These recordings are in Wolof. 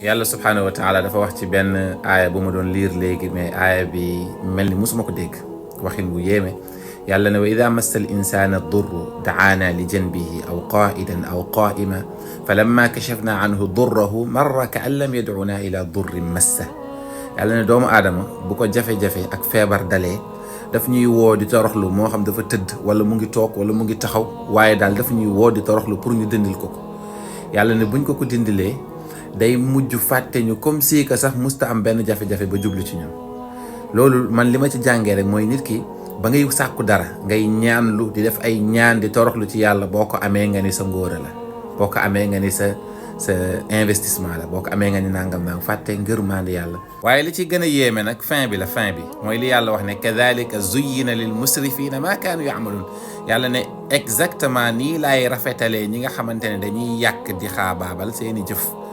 yàlla subhanahu wa taala dafa wax ci benn aaya bu ma doon liir léegi mais aaya bi mel ni musuma ko dégg waxin bu yéeme yàlla ne wa ida massa al insana durru daana li janbihi aw qaidan aw qaima falamma kashafna anhu durrahu marra ka an lam yad'una ila durrin massa yàlla ne doomu aadama bu ko jafe-jafe ak feebar dalee daf ñuy woo di toroxlu moo xam dafa tëdd wala mu ngi toog wala mu ngi taxaw waaye daal daf ñuy woo di toroxlu pour ñu dindil ko yàlla ne buñ ko dindilee day mujj fàtte ñu comme si que sax musta am benn jafe-jafe ba jublu ci ñun loolu man li ma ci jàngee rek mooy nit ki ba ngay sàkku dara ngay ñaanlu di def ay ñaan di toroxlu ci yàlla boo ko amee nga ni sa ngóora la boo ko amee nga ni sa investissement la boo ko amee nga ni nangam nangam fàtte ngërmande yàlla. waaye li ci gën a yéeme nag fin bi mooy li yàlla wax ne kadhalika zuyyina lil musrifina ma kaanu yaamaluun yàlla ne exactement nii laay rafetalee ñi nga xamante ne dañuy yàq di xaabaabal seeni jëf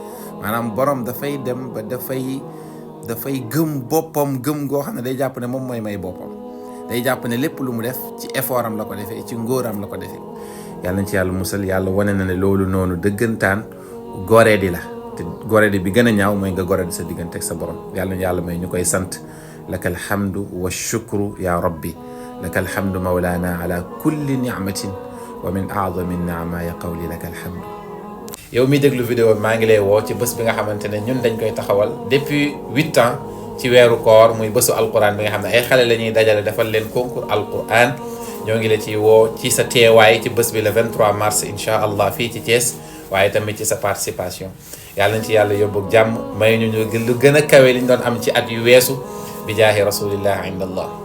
maanaam borom dafay dem ba dafay gëm boppam gëm goo xam ne day jàpp ne moom mooy may boppam day jàpp ne lépp lu mu def ci effort am la ko defee ci ngóoram la ko defee yàlla nañ ci yàlla musal yàlla wane na ne loolu noonu dëggantaan goreedi la te goreedi bi gën a ñaaw mooy nga goreedi sa diggante ak sa borom yàlla yàlla may ñu koy sant laka alhamdu wa shukru ya rabbi laka alhamdu mawlana ala kulli ni'matin wa min a'zami ni'ma ya qawli laka alhamdu. yow mi déglu vidéo maa ngi lay woo ci bés bi nga xamante ne ñun dañ koy taxawal depuis 8 ans ci weeru koor muy bésu alquran bi nga xam ne ay xale la ñuy dajale defal leen concours alquran ñoo ngi la ci woo ci sa teewaay ci bés bi le 23 mars incha allah fii ci Thiès waaye tamit ci sa participation yàlla nañ ci yàlla yóbbu jàmm may ñu lu gën a kawe liñ doon am ci at yu weesu bi jaahi rasulillah inda allah